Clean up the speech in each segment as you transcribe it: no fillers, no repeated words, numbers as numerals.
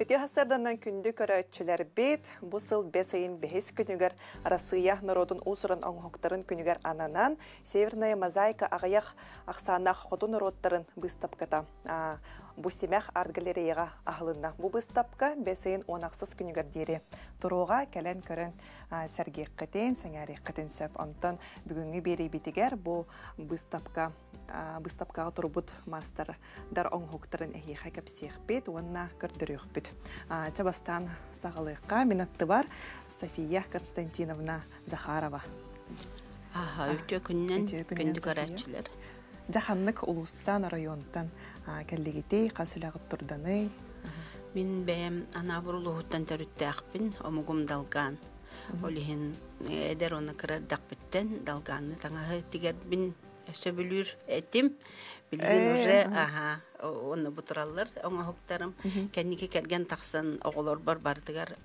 Үтүө сарсыарданан күндү көрөөччүлэрбит, бу сыл бэс ыйын бэһис күнүгэр Арассыыйа норуотун уус-уран оҥоһуктарын күнүгэр ананан Северная мозаика аҕыйах ахсааннаах хоту норуоттарын быыстапката бу симэх арт-галереяҕа аһылынна. Бу быыстапка бэс ыйын уон ахсыс күнүгэр диэри туруоҕа кэлэн көрөн сэргиэххитин, сэҥээриэххитин сөп. Онтон бүгүҥҥү биэриибитигэр бу быыстапка быыстапкаҕа турбут маастардар оҥоһуктарын эһиэхэ кэпсиэхпит уонна көрдөрүөхпүт. Чэ бастаан саҕалыахха. Мин аттыбар София Константиновна Захарова. Аха, үтүө күннэн күндү көрөөччүлэр. Дьэ ханнык улуустан, оройуонтан кэллигитий, хас үлэҕит турданый? Мин бэйэм Анаабыр улууһуттан төрүттээхпин, омугум Далгаан. Ол иһин эдэр уонна кыра эрдэхпиттэн далгаанны таҥаһы тигэрбин сөбүлүүр этим. Билигин уже аха уонна бу тураллар оҥоһуктарым. Кэнники кэргэн тахсан оҕолорбор барытыгар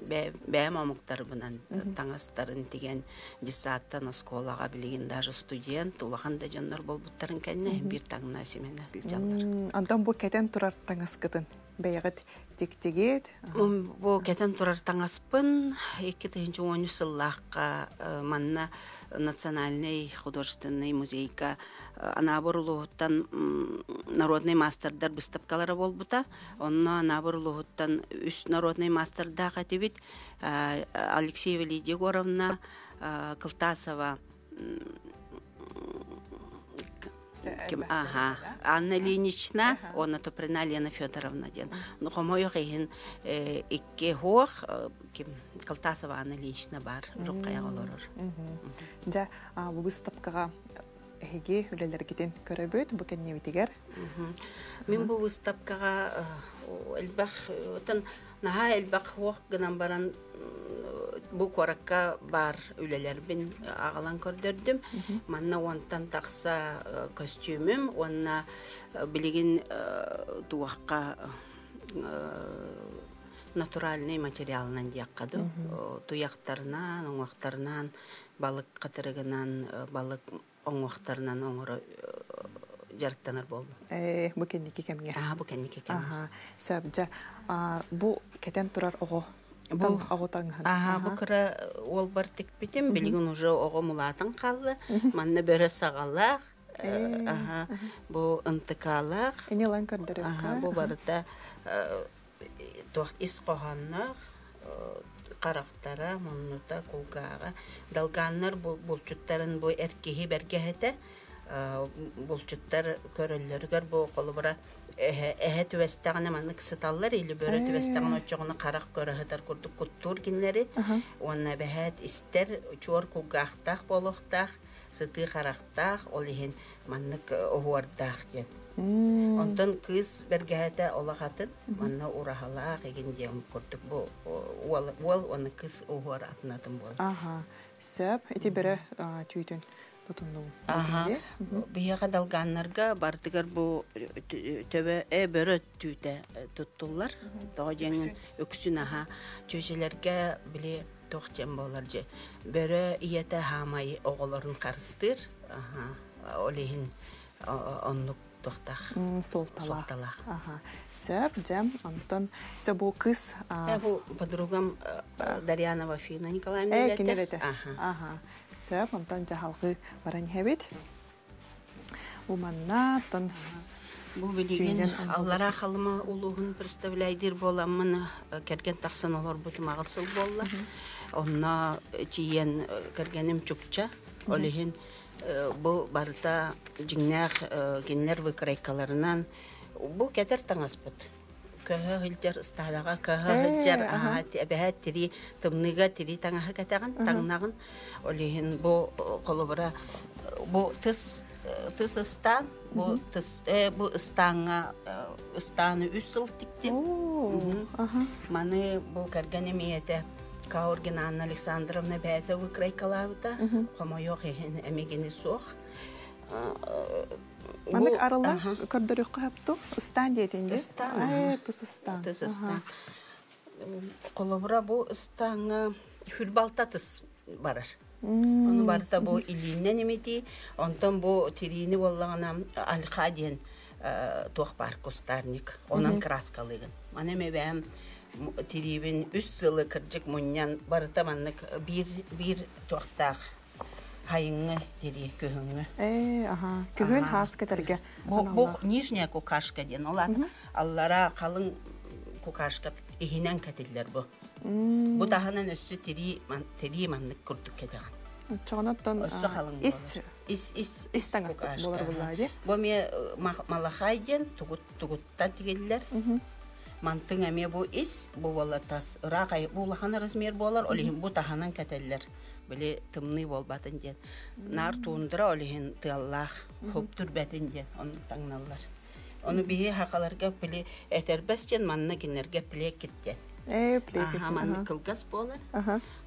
бэйэм омуктарбынан таҥастарын тигэн детсадтан оскуолаҕа билигин даже студент улахан да дьоннор буолбуттарын кэннэ биир таҥна симэнэ сылдьаллар. Онтон бу кэтэн турар таҥаскытын бэйэҕит тиктигит? Бу кэтэн турар таҥаспын 2013 сыллаахха манна Национальный художественный музейга Анаабыр улууһуттан народный маастардар быыстапкалара буолбута. Онно Анаабыр улууһуттан үс народный маастардаах этибит. Алексеева Лидия Егоровна, Кылтасова ким аха Анна Ильинична уонна Туприна Лена Федоровна диэн. Ну хомойуох иһин икки хуох ким Кылтасова Анна Ильинична бар Руккайаҕа олорор. Дьэ, бу выставкаҕа эһиги үлэлэргитин көрөбүт бу кэннибитигэр. Мин бу выставкаҕа элбэх наһаа элбэх хуох гынан баран бу куоракка баар үлэлэрбин аҕалан көрдөрдүм. Манна уонтан тахса көстүүмүм уонна билигин туохха натуральный материалынан диэххэ дуу туйахтарынан, уҥуохтарынан, балык хатырыгынан, балык оҥуохтарынан оҥоро дьарыктанар буоллум. Ээ, бу кэнники кэмҥэ. Аа, бу кэнники кэмҥэ. Аха, сөп. Дьэ, бу кэтэн турар оҕо Бу оҕо таҥаһын. Аха, бу кыра уолбар тикпитим. Билигин уже оҕом улаатан хаалла. Манна бөрө саҕалаах, аха, бу ынтыкаалаах. Ини ылан көрдөрүөххэ. Аха, бу барыта туох ис хоһоонноох харахтара, муннута, кулгааҕа. Долганнар булчуттарын бу эр киһи бэргэһэтэ. Булчуттар көрөллөрүгэр бу холобура эһэ, эһэ түбэстэҕинэ маннык сыталлар или бөрө түбэстэҕинэ оччоҕуна харах көрө сытар курдук куттуур кинилэри. Уонна эбэһээт истэр чуор кулгаахтаах буолуохтаах, сытыы харахтаах, ол иһин маннык оһуордаах диэн. Онтон кыыс бэргэһэтэ олох атын, манна ураһалаах игин диэн курдук бу уол, уол уонна кыыс оһуор атын атын буолар. Аха, сөп. Ити бөрө түүтүн тутуннугум. Аха, биһиэхэ долганнарга бардыгар бу төбө э бөрө түүтэ туттуллар. Тоҕо диэн үксүн аха чүөчэлэргэ били туох диэн буолар дьэ бөрө ийэтэ хаамай оҕолорун харыстыыр. Аха, ол иһин оннук туохтаах суолталаах. Аха. Сөп, дьэ, онтон все бу кыз Бу подругам Дарьянова Фина Николаевна Э, кинилете. Аха. Сөп, онтон дьаһалгы баран иһэбит. Бу манна, оттон Бу билигин Аллараа Халыма улууһун представляйдыыр буоламмын кэргэн тахсан олорбутум аҕыс сыл буолла. Онно тиийэн кэргэним Чукча, ол иһин бу барыта дьиҥнээх кинилэр выкройкаларынан бу кэтэр таҥаспыт көһө сылдьар ыстаадаҕа көһө сылдьар эбэһээт тирии тымныыга тирии таҥаһы кэтэҕин таҥнаҕын ол иһин бу холобура бу тыс тыс ыстаан бу тыс бу ыстааҥҥа ыстааны үс сыл тиктим маны бу кэргэним ийэтэ Каургина Анна Александровна бэйэтэ выкройкалаабыта хомойуох иһин эмигини суох Маннык арыла көрдөрүөххэ сөпту ыстаан диэтин дии ыстаан тыс ыстаан тыс ыстаан холобура бу ыстааҥҥа хүрбалта тыс барар ону барыта бу илииннэн имитии онтон бу тириини буоллаҕына альха диэн Туох баар кустарник. Онон краскалыгын. Маны эми бэйэм тириибин үс сылы кырдьык мунньан барыта маннык биир биир туохтаах хайыҥҥы тирии күһүҥҥү. Ээ, аха. Күһүн хаас кэтэргэ Бу, бу нижняя кукашка диэн. Ол аата аллара халыҥ кукашка иһинэн кэтиллэр бу. Бу таһынан өссө тирии, тирии маннык курдук кэтэҕин. Оччоҕуна Өссө халыҥ ис буолар. Ис ис ис таҥастык буолар буллаа дии. Бу эмиэ малахай диэн тугут тугуттан тигиллэр. Мантыҥ эмиэ бу ис, бу буола тас. Ыраах бу улахан размер буолар, ол иһин бу таһынан кэтэллэр. Били тымныы буолбатын диэн. Наар туундра ол иһин тыаллаах, хуптурбэтин диэн ону таҥналлар. Ону биһи хахаларга били этэрбэс диэн манна кинилэргэ плеккит диэн. Ээ, плеккит. Аха, маннык кылгас буолар.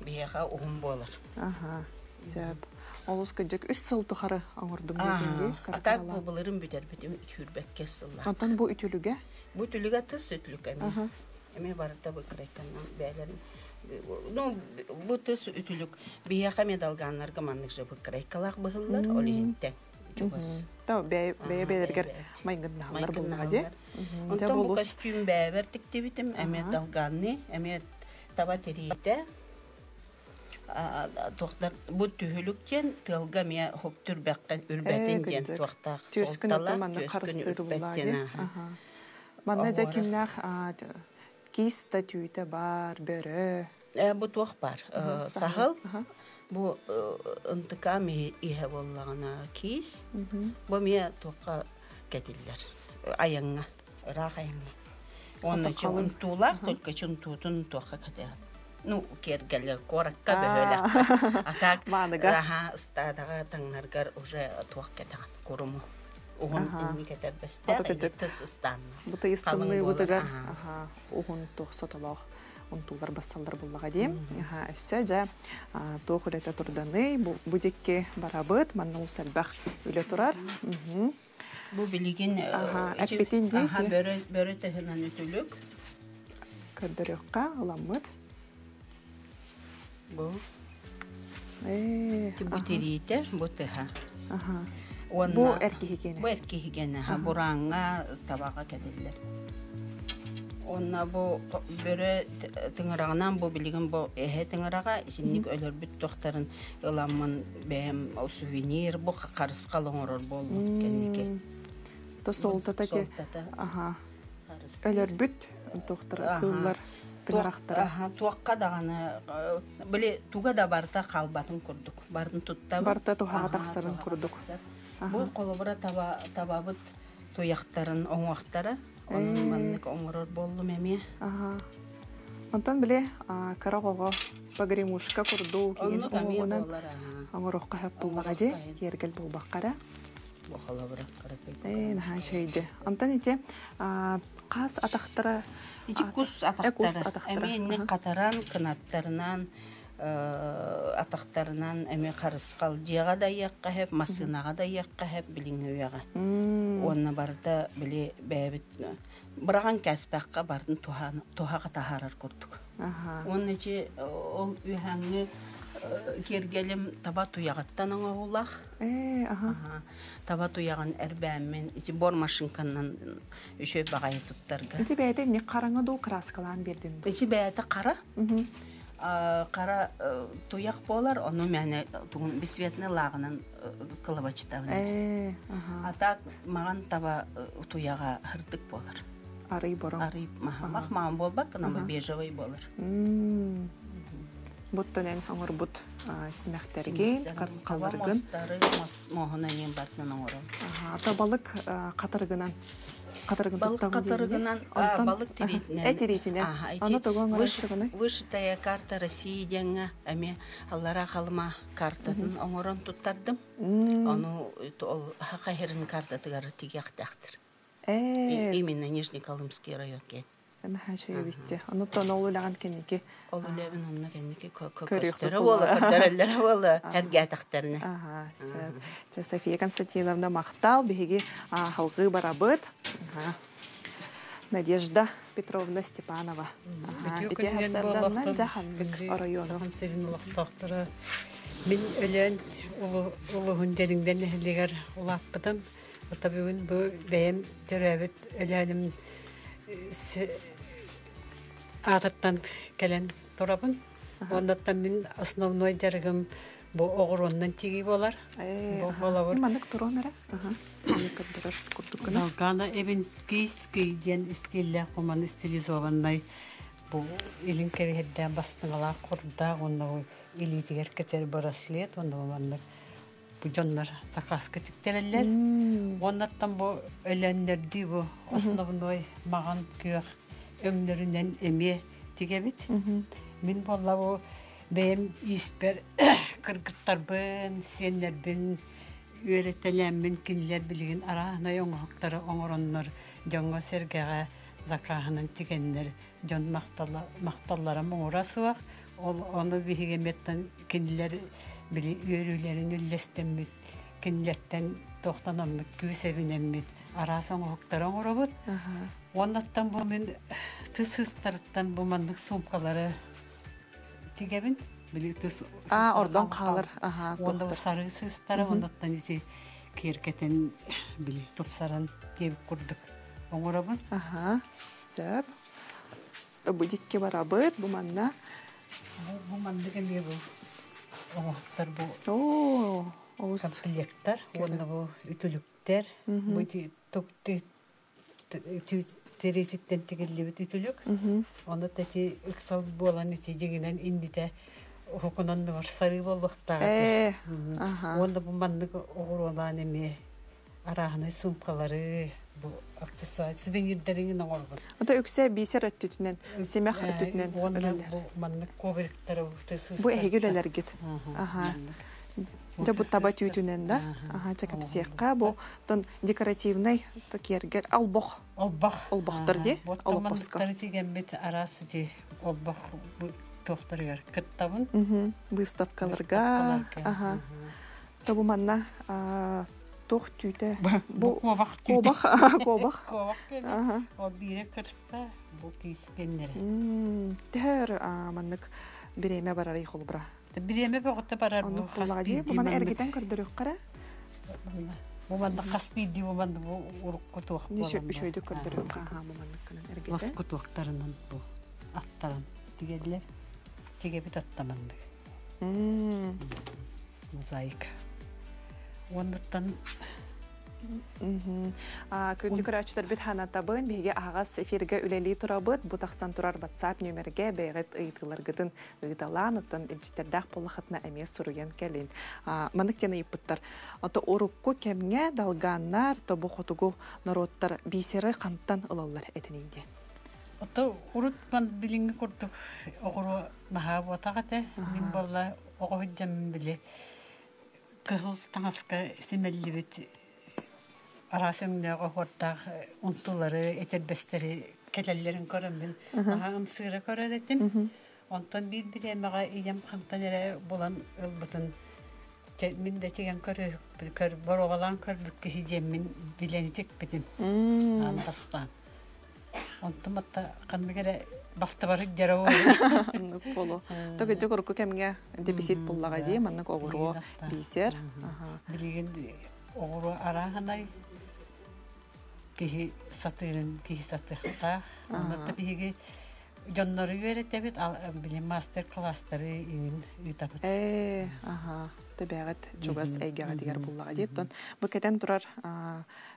Биһиэхэ уһун буолар. Аха, сөп. Олус кырдьык үс сыл тухары оҥордум диэтиҥ дии. А так бу былырын бүтэрбитим сүүрбэккэ сыллаах. Онтон бу үтүлүгэ? Бу үтүлүгэ тыс үтүлүк эмиэ. Эмиэ барыта быкырайканан бээлэрин ну бу тыс үтүлүк биһиэхэ эмиэ долганнарга маннык же быкырайкалаах быһыллар ол иһинтэн чугас. Та бэйэ бэйэлэригэр майгыннаһаллар буоллаҕа дии. Онтон бу костюм бэйэбэр тиктибитим эмиэ долганный эмиэ таба тириитэ туохтар бу түһүлүк диэн тыалга эмиэ хоптүрбэххин үрбэтин диэн туохтаах суолталаах түөскүн үрбэт диэн. Манна дьэ кимнээх киис да түүтэ бар, бөрө. Бу туох бар? Саһыл. Бу ынтыкаам иһэ буоллаҕына киис. Бу эмиэ туохха кэтиллэр? Айаҥҥа, ыраах айаҥҥа. Уонна унтуулаах только чунтуутун туохха кэтэҕин? Ну, киэргэлэр куоракка бөһүөлэккэ. А так, аха, ыстаадаҕа таҥнаргар уже туох кэтэҕин? Куруму. Уһун инник этэрбэстээх, тыс ыстаанна. Бу тыйыстымныыбытыгар уһун туох сотолоох унтуулар бассаллар буллаҕа дии. Өссө дьэ туох үлэтэ турданый? Бу дикки барабыт, манна олус элбэх үлэ турар. Бу билигин эппитин дии. Бөрө бөрө тыһынан үтүлүк. Көрдөрүөххэ ыламмыт. Бу. Бу тириитэ, бу тыһа. Бу эр киһи киэнэ. Бу эр киһи киэнэ. Бурааҥҥа табаҕа кэтиллэр. Уонна бу бөрө тыҥыраҕынан бу билигин бу эһэ тыҥыраҕа итинник өлөрбүт туохтарын ыламмын бэйэм сувенир бу харысхал оҥорор буоллум кэнники. То суолтата те. Аха. Өлөрбүт туохтара кыыллар тыҥырахтара. Аха, туохха даҕаны били туга да барыта хаалбатын курдук. Барын туттабын. Барыта туһаҕа тахсарын курдук. Бу холобура таба табабыт туйахтарын оҥуохтара. Онон маннык оҥорор буоллум эмиэ. Аха. Онтон били кыра оҕоҕо погремушка курдук киин оҥоһугунан оҥоруохха сөп буоллаҕа дии, киэргэл буолбакка эрэ. Бу холобура кыракый. Ээ, наһаа үчүгэйди. Онтон ити хас атахтара Ити кус атахтара. Эмиэ инник хатаран, кынаттарынан атахтарынан эмиэ харысхал дьиэҕэ да ыйыахха сөп, массыынаҕа да ыйыахха сөп билиҥҥи үйэҕэ. Уонна барыта били бэйэбит быраҕан кээспэххэ барытын туһаҕа таһаарар курдук. Уонна ичи ол үөһээҥҥи киэргэлим таба туйаҕыттан оҥоһуулаах. Таба туйаҕын эрбээммин ити бор машинканан үчүгэй баҕайы туттарга. Ити бэйэтэ инник хараҥа дуу краскалаан биэрдин дуу? Ити бэйэтэ хара. Хара туйах буолар, ону мээнэ тугун бесцветный лааҕынан кылабачытабын. А так маҕан таба туйаҕа һырдык буолар. Арый бороҥ. Арый мах маҕан буолбакка, но бежевый буолар. Буттан эн оҥорбут симэхтэргин, харысхалларгын. Муоһун эҥин барытынан оҥором. Ата балык хатырыгынан хатырыгын Балык хатырыгынан, балык тириитинэн. Э тириитинэн. Аны тугу оҥороччугунуй? Вышитая карта России диэҥҥэ эмиэ Аллараа Халыма картатын оҥорон туттардым. Ону ол Хахайрын картатыгар тигиэхтээхтэр. Именно Нижнеколымский район киэн. Наһаа үчүгэй эбит. Онуттан ол үлэҕин кэнники Ол үлэбин онно кэнники көстөрө буола, көрдөрөллөрө буола, эргээтэхтэринэ. Аха, сөп. Чэ, София Константиновна махтал, биһиги халгыы барабыт. Надежда Петровна Степанова. Үтүө күнүнэн буолуохтун. Оройуону. Сахам сирин олохтоохторо. Мин Өлөөн улуһун Дьэриҥдэн нэһилиэгэр улааппытым. Ота бүгүн бу бэйэм төрөөбүт Өлөөнүм аатыттан кэлэн турабын. Оннуттан мин основной дьарыгым бу оҕуруоннан тигии буолар. Бу холобур. Маннык туруон эрэ. Көрдөрөр курдук гына. Долгана Эвенскийский диэн стиллээх куман стилизованнай бу илин кэбиһэрдээх бастыҥалаах курдаах уонна бу илиитигэр кэтэр браслет уонна бу маннык бу дьоннор сакааска тиктэрэллэр. Уоннаттан бу өлөннөрдүү бу основной маҕан күөх өҥнөрүнэн эмиэ тигэбит. Мин буолла бу бэйэм ииспэр кыргыттарбын, сиэннэрбин үөрэтэлээммин кинилэр билигин арааһынай оҥоһуктары оҥороннор дьоҥҥо-сэргэҕэ закааһынан тигэннэр дьон махталлара муҥура суох. Ол ону биһиги эмиэттэн кинилэр били үөрүүлэрин үллэстэммит, кинилэртэн туохтанаммыт, күүс эбинэммит араас оҥоһуктары оҥоробут. Уоннаттан бу мин тыс сыыстарыттан бу маннык суумкалары тигэбин. Били тыс А, ордон хаалар. Аха, Уонна бу сарыы сыыстара, оннуттан ити киэркэтин били тупсаран диэбит курдук оҥоробун. Аха, сөп. Бу дикки барабыт, бу манна. Бу маннык эмиэ бу оҥоһуктар бу Оо, олус комплектар уонна бу үтүлүктэр бу тупты тириититтэн тигиллибит үтүлүк. Ону ити ыксал буолан ити дьиҥинэн иннитэ уһукунан сарыы буолуохтаах этэ. Уонна бу маннык оҕуруолаан эмиэ арааһынай суумкалары бу аксессуар сувенирдэрин оҥорбут. Ото үксэ бисер өттүтүнэн, симэх өттүтүнэн Уонна бу маннык ковриктары Бу эһиги үлэлэргит. Аха. Дьэ бу таба түүтүнэн да. Аха, чэ кэпсиэххэ бу тон декоративный то киэргэл албох. Олбох. Олбохтор ди. Олоппоско. Тигэммит араас ити олбох туохтарыгар кыттабын. Выставкаларга. Аха. Тобу манна туох түүтэ? Бу куобах түүтэ. Куобах, куобах. Куобах Ол биирэ кырса, бу киискеннere. Төһөр маннык бириэмэ барарый холбура? Бириэмэ бөҕөтө барар бу хас биирдии. Бу маны эргитэн көрдөрүөххэ Бу манна хас биирдии бу манна бу урукку туох буолан. Үчүгэйдик көрдөрүөххэ аха бу маннык гынан эргитэн. Лоску туохтарынан бу аттаран тигеллер. Тигэбит аттаманнык. Мозаика. Уоннуттан Күндү көрөөччүлэрбит ханатабын, биһиги аһаҕас эфиргэ үлэлии турабыт. Бу тахсан турар WhatsApp нүөмэргэ бэйэҕит ыйытыыларгытын ыыталаан, оттон илдьиттэрдээх буоллахытына эмиэ суруйан кэлин. Маннык диэн ыйыппыттар. Ото урукку кэмҥэ долганнар, тобу хотугу норуоттар бисеры хантан ылаллар этиний диэн. Ото урут ман билиҥҥи курдук оҕуруо наһаа буотах этэ. Мин буолла оҕо сылдьаммын били кыһыл таҥаска симэллибит араас өҥнөөх оһуордаах унтулары, этэрбэстэри кэлэллэрин көрөммүн наһаа ымсыыра көрөр этим. Онтон биир бириэмэҕэ ийэм хантан эрэ булан ылбытын мин да тигэн көрө боруоҕалаан көрбүт киһи диэммин билэн тикпитим аан бастаан. Онтум атта ханнык эрэ балтыбарык дьара Оннук болу. Тоги дьэ кэмҥэ дефицит буллаҕа дии, маннык оҕуруо бисер. Билигин оҕуруо арааһынай киһи сатыырын киһи сатыахтаах. Онно биһиги дьоннору үөрэтэбит, били мастер-класстары иҥин ыытабыт. Ээ, аха, тэбэҕит чугас эйгэҕитигэр буллаҕа дии. Оттон бу кэтэн турар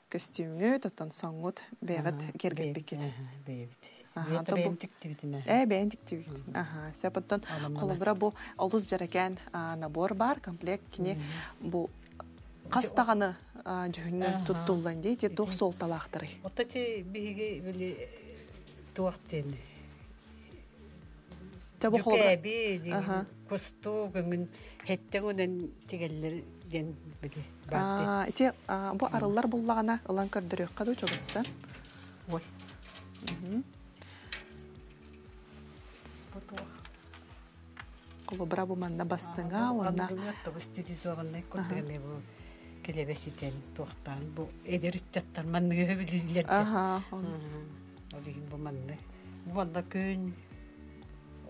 көстүүмҥүт, оттон соҥҥут бэйэҕит киэргэппиккит. Бэйэбит. Бэйэм тиктибитим. Ээ, бэйэн тиктибит. Аха, сөп оттон холобура бу олус дьэрэкээн набор бар, комплект кини бу хас даҕаны дьүһүннэр туттуллан дии, ти туох суолталаахтарый? Отточи биһиги били туох диэн Дьүкээби диэн кустуу көҥүн хэттэ гынан тигэллэр диэн били баатты. Ити бу арыллар буллаҕына ылан көрдөрүөххэ дуу чугастан. Ой. Холобура бу манна бастыҥа уонна стилизованный курдук эмиэ бу килэбэситен туохтаан бу эдэр ыччаттар манныгы билиллэр. Аха. Ол иһин бу манны. Бу манна күн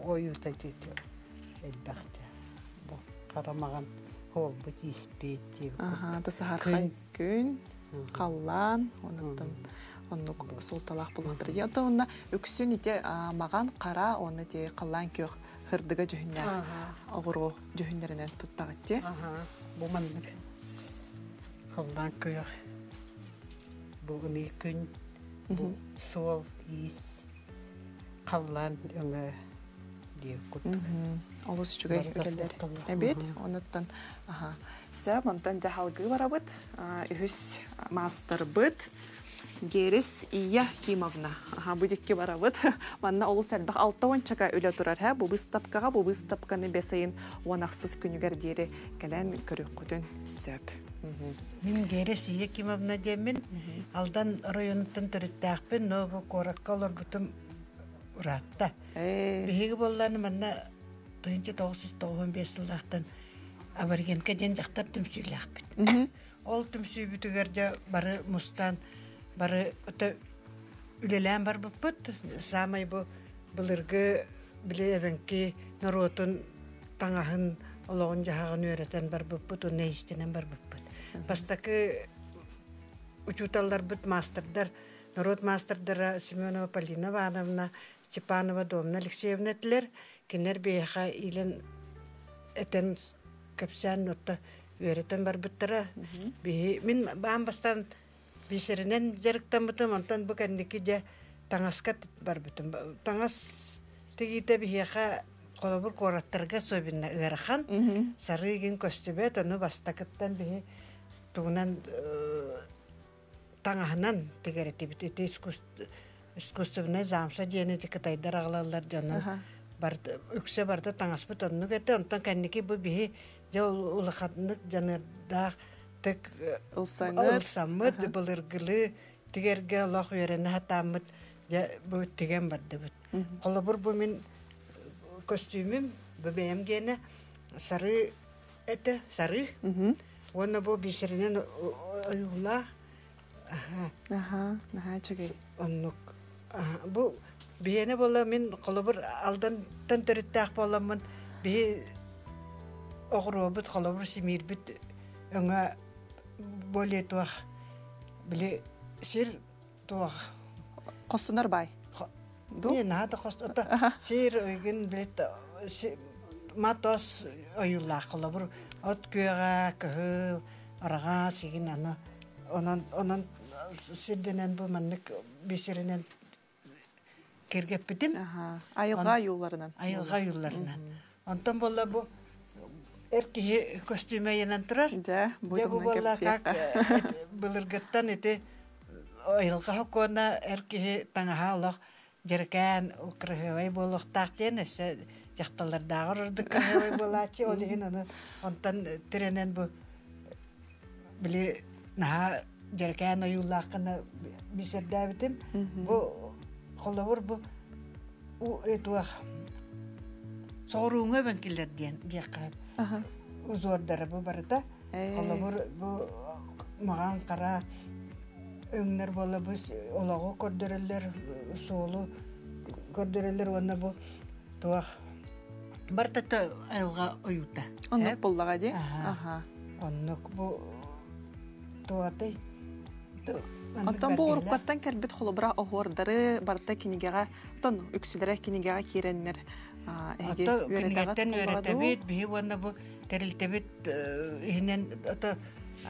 ойуута элбэхтэ. Бу харамаҕан холбут испит Аха, тасахархай күн. Халлаан, онуттан оннук суолталаах булуохтара. Дии. Оттон онно үксүн ити маҕан хара, уонна ити халлаан күөх хырдыга дьүһүннээх оҕуруо дьүһүннэринэн туттаҕыт дии. Бу маннык халлаан күөх бу ыныы күн, бу суол, иис, халлаан өҥө диир курдук. Олус үчүгэй үлэлэр эбит. Онуттан сөп, онтон дьаһалгыы барабыт. Үһүс маастарбыт Герис Ия Кимовна. Аха, бу дикки барабыт. Манна олус элбэх 60 чака үлэ турар. Һэ, бу быыстапкаҕа, бу быыстапканы бэс ыйын 16 күнүгэр диэри кэлэн көрүөххүтүн сөп. Мин Герис Ия Кимовна диэммин Алдан оройуонуттан төрүттээхпин, но бу куоракка олорбутум ыраатта. Биһиги буоллааны манна 1995 сыллаахтан аборигенка диэн дьахтар түмсүүлээхпит. Ол түмсүүбүтүгэр дьэ бары мустан бары үлэлээн барбыппыт. Саамай бу былыргы били эбэҥки норуотун таҥаһын олоҕун-дьаһаҕын үөрэтэн барбыппыт уонна иистэнэн барбыппыт. Бастакы учууталларбыт маастардар, норуот маастардара Семенова Полина Ивановна, Степанова Домна Алексеевна этилэр. Кинилэр биһиэхэ иилэн этэн кэпсээн отто үөрэтэн барбыттара. Биһи мин баан бастаан бисеринэн дьарыктаммытым, онтон бу кэнники дьэ таҥаска барбытым. Таҥас тигиитэ биһиэхэ холобур куораттарга особенно ыарахан. Сарыы игин көстүбэт, ону бастакыттан биһи тугунан таҥаһынан тигэр этибит. Ити искусственный замша диэни кытайдар аҕалаллар дьонун үксэ барыта таҥаспыт оннук этэ. Онтон кэнники бу биһи дьэ улаханнык дьаныардаах тык ылсаммыт былыргылыы тигэргэ олох үөрэнэ сатааммыт дьэ бу тигэн бардыбыт. Холобур бу мин көстүүмүм бу бэйэм гиэнэ сарыы этэ сарыы уонна бу бисеринэн ойуулаах. Аха, наһаа үчүгэй. Оннук. Бу биһиэнэ буола мин холобур Алдантан төрүттээх буоламмын биһи оҕуруобут холобур симиирбит өҥө более туох били сир туох Хостунар баай. Не наада хост сир ыйгын билет матос ойуулаах холобур от күөҕэ кыһыл араҕас игин аны онон онон сирдэнэн бу маннык бисеринэн киргэппитим. Айылҕа ойууларынан. Айылҕа ойууларынан. Онтон буолла бу эр киһи көстүүмэ ыйанан турар. Дьэ, бу Дьэ, бу буолла как былыргыттан ити айылҕа хокуона эр киһи таҥаһа олох дьэрэкээн кыраһыабай буолуохтаах диэн өссө дьахталлардааҕар ордук кыраһыабай буолааччы ол иһин аны онтон тирэнэн бу били наһаа дьэрэкээн ойуулааххына бисердээбитим бу холобур бу туох соҕурууҥҥа эбэҥкилэр диэн диэххэ узордара бу барыта холобур бу маҕан хара өҥнөр буола бу олоҕу көрдөрөллөр суолу көрдөрөллөр уонна бу туох барыта айылҕа ойуута оннук буллаҕа дии оннук бу туотай Онтон бу уруккаттан кэлбит холобура оһуордары барыта кинигэҕэ тон үксүлэрэ кинигэҕэ киирэннэр эһиги кинигэттэн үөрэтэбит биһи уонна бу тэрилтэбит иһинэн ото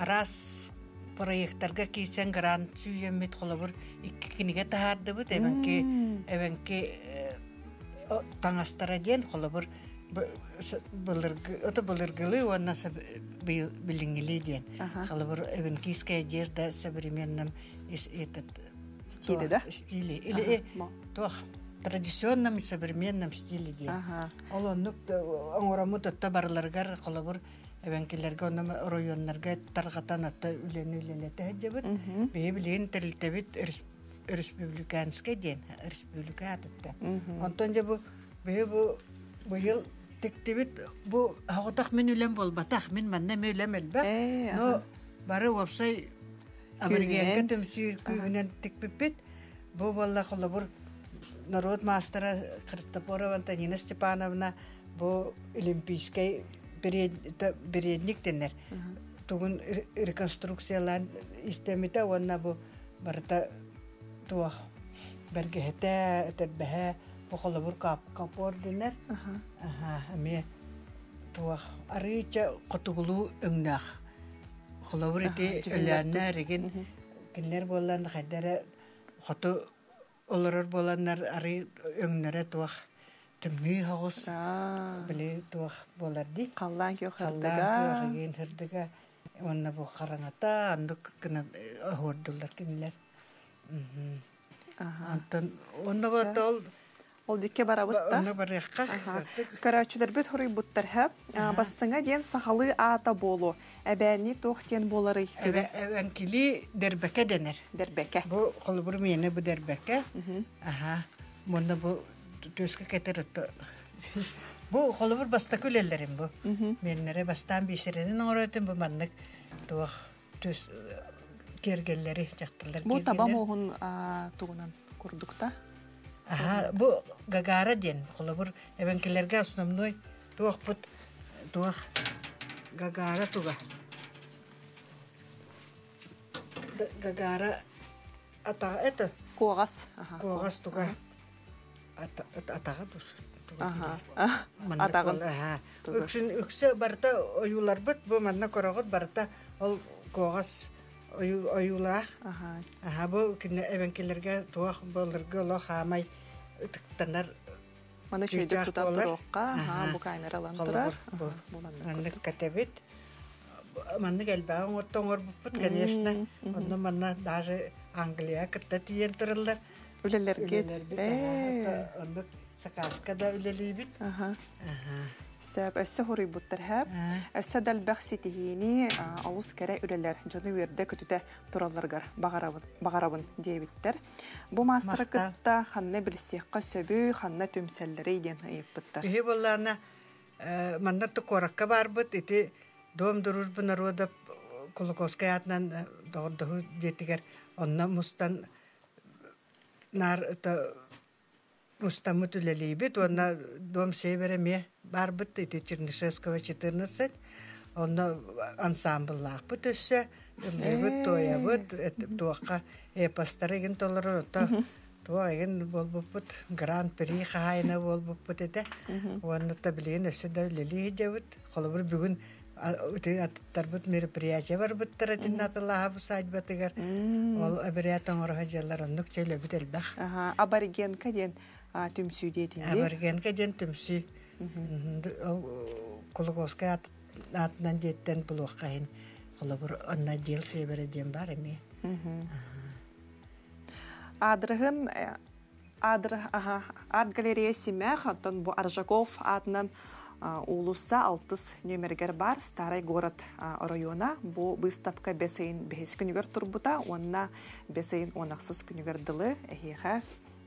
араас проекттарга киирсэн грант сүүйэммит холобур икки кинигэ таһаардыбыт эбэҥки эбэҥки таҥастара диэн холобур былыргы ото былыргылыы уонна билиҥҥилии диэн холобур эвенкийская одежда современном этот стиле да стиле или туох традиционном и современном стиле диэн ол оннук оҥороммут отто барыларыгар холобур эбэҥкилэргэ онно оройуоннарга тарҕатан отто үлэни үлэлэтэ сылдьабыт биһи билигин тэрилтэбит республиканскай диэн республика аатыттан онтон дьэ бу биһи бу быйыл тиктибит бу соҕотох мин үлэм буолбатах мин манна эмиэ үлэм элбэх но бары уопсай аборигенка түмсүү күүһүнэн тикпиппит бу буолла холобур норуот маастара Христофорова Антонина Степановна бу олимпийскай передник дэнэр. тугун реконструкциялаан истэммитэ уонна бу барыта туох бэргэһэтэ, этэрбэһэ, бу холобур капор дэнэр. Аха, эмиэ туох арыыча хотугулуу өҥнөөх. Холобур ити өлөөннөр игин кинилэр буоллан хайда эрэ хоту олорор буоланнар арыы өҥнөрө туох тымныы соҕус били туох буолар дии. Халлаан күөх Халлаан күөх игин сырдыга уонна бу хараҥата оннук гынан оһуордуллар кинилэр. Онтон онно ол Ол дикке барабыт да. Онно барыахха. Көрөөччүлэрбит хоруйбуттар һэ. Бастыҥа диэн сахалыы аата буолуо. Эбээнни туох диэн буоларый? Эбэҥкилии дэрбэкэ дэнэр. Дэрбэкэ. Бу холобур миэнэ бу дэрбэкэ. Аха. Мунна бу түөскэ кэтэр Бу холобур бастакы үлэлэрим бу. Миэннэрэ бастаан биисэринэн оҥоротум бу маннык туох түс киэргэллэри дьахталлар Бу таба муоһун тугунан курдукта? Аха, бу Гагара диэн холобур эбэҥкилэргэ основной туохпут туох Гагара туга. Гагара ата это Куоҕас. Куоҕас туга. Атаҕа Аха. Атаҕын. Үксүн үксэ барыта ойууларбыт бу манна көрөҕүт барыта ол куоҕас ойуулаах. Аха бу кине эбэҥкилэргэ туох былыргы олох хаамай ытыктанар Маны чөйдөк тутан туруохха, бу камера ылан турар. Маннык кэтэбит. Маннык элбэҕи оҥотто оҥорбуппут, конечно. Онно манна даже Англия кытта тиийэн тураллар. Үлэлэргит. Оннук сакааска да үлэлиибит. Сөп, өссө хоруйбуттар һэп. Өссө да элбэх ситиһиини олус кэрэ үлэлэр дьону үөрдэ-көтүтэ туралларыгар баҕарабын, баҕарабын диэбиттэр. Бу маастары кытта ханна билсиэххэ сөбүй, ханна түмсэллэрий диэн ыйыппыттар. Биһи буоллаана манна куоракка барбыт ити Дом дружбы народов Кулаковскай аатынан доҕордоһуу дьиэтигэр онно мустан наар мустаммыт үлэлиибит уонна Дом Север эмиэ баарбыт ити Чернышевского 14 онно ансаамбыллаахпыт өссө ыллыыбыт туойабыт туохха эпостары игин толорор ото туох игин буолбуппут гран-при хаһаайына буолбуппут этэ уонна то билигин өссө да үлэлии сылдьабыт холобур бүгүн аттарбыт мероприятие барбыттар этиннэ атылааһа усадьбатыгар ол эбирээт оҥоро сылдьаллар оннук чөлөбүт элбэх Аборигенка диэн түмсүү диэтин Аборигенка диэн түмсүү Кулаковскай аатынан диэттэн булуохха иһин холобур онно отдел севера диэн бар эмиэ Аадырыһын Аадыр, аха, арт-галерея Симэх, оттон бу Аржаков аатынан уулусса алтыс нүөмэригэр баар Старай город оройуона. Бу быыстапка бэс ыйын бэһис күнүгэр турбута уонна бэс ыйын уон ахсыс күнүгэр дылы эһиэхэ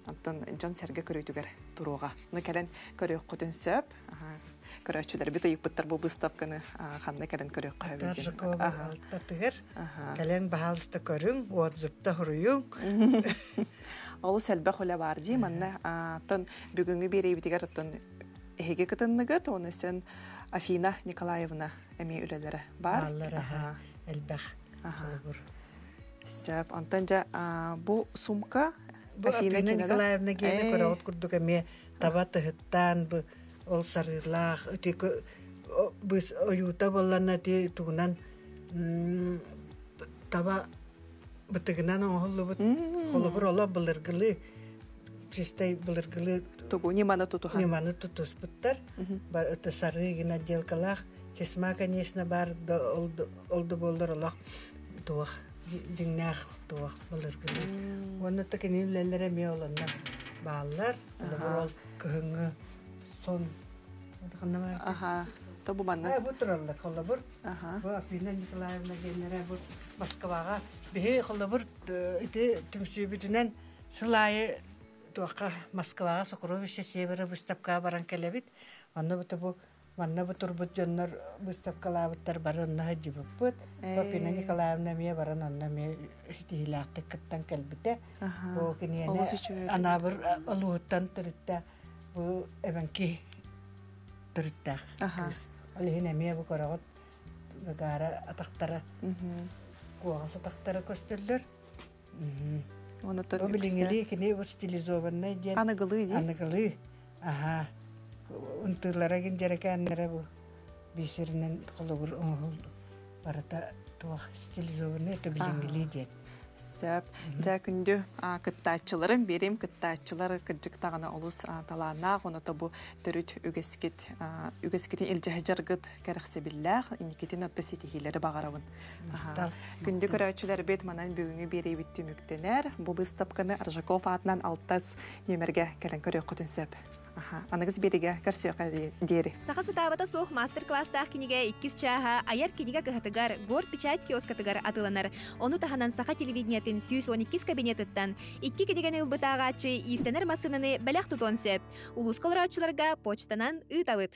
оттон дьон-сэргэ көрүүтүгэр туруоҕа. Ну кэлэн көрүөххүтүн сөп. Көрөөччүлэрбит ыйыппыттар бу быыстапканы ханна кэлэн көрүөххэ сөбүй Аржакова алтатыгар кэлэн баһаалыста көрүҥ, отзывта суруйуҥ. Олус элбэх үлэ бар дии. Манна оттон бүгүҥҥү биэриибитигэр оттон эһиги кытынныгыт, оны сөн Афина Николаевна эмиэ үлэлэрэ бар. Бааллар аха элбэх холобур. Сөп. Онтон дьэ бу сумка Бу Афина Николаевна гиэнэ көрөҕүт курдук эмиэ таба тыһыттаан бу ол сарыылаах ити быс ойуута буоллана ти тугунан таба бытыгынан оҥоһуллубут холобур оло былыргылыы чистай былыргылыы тугу ньыманы тутуһан ньыманы тутуспуттар бар это сарыы гин отделкалаах чесма конечно бар ол да буоллар олох туох дьиҥнээх туох былыргылыы уонна то кини үлэлэрэ эмиэ олонно бааллар холобур ол кыһыҥҥы сон ханна бар аха то бу манна бу тураллар холобур Бу Афина Николаевна диэннэрэ бу Москваҕа биһи холобур ити түмсүүбүтүнэн сыл аайы туохха Москваҕа Сокровище Севера выставкаҕа баран кэлэбит. Онно бу бу манна бу турбут дьоннор выставкалаабыттар бары онно сылдьыбыппыт. Афина Николаевна эмиэ баран онно эмиэ ситиһиилээхтик кыттан кэлбитэ. Бу киниэни Анаабыр улууһуттан төрүттээх бу эбэҥки төрүттээх кыыс. Ол иһин эмиэ бу көрөҕүт. Гагара атахтара, куоҕас атахтара көстөллөр. Онотон Бу билиҥҥилии кини бу стилизованнай диэн. Аныгылыы дии. Аныгылыы. Аха. Унтыылара гин дьэрэкээннэрэ бу бисеринэн холобур оҥоһул барыта туох стилизованный это билиҥҥилии диэн. Сөп. Дьэ күндү кыттааччыларым, биэрим кыттааччылар кырдьык даҕаны олус талааннаах, оното бу төрүт үгэскит үгэскитин илдьэ сылдьаргыт кэрэхсэбиллээх, инникитин отто ситиһиилэри баҕарабын. Күндү көрөөччүлэрбит, манан бүгүҥҥү биэриибит түмүктэнэр. Бу быыстапканы Аржаков аатынан алтас нүөмэргэ кэлэн көрүөххүтүн сөп. Аныгыс биэриигэ көрсүөххэ диэри. Саха сатаабата суох мастер-класстаах кинигэ иккис чааһа айар кинигэ кыһатыгар Гор печать киоскатыгар атыыланар. Ону таһынан Саха телевидениетин 112 кабинетыттан икки кинигэни ылбыт ааҕааччы иистэнэр массыынаны бэлэх тутуон сөп. Улууска олорооччуларга почтанан ыытабыт.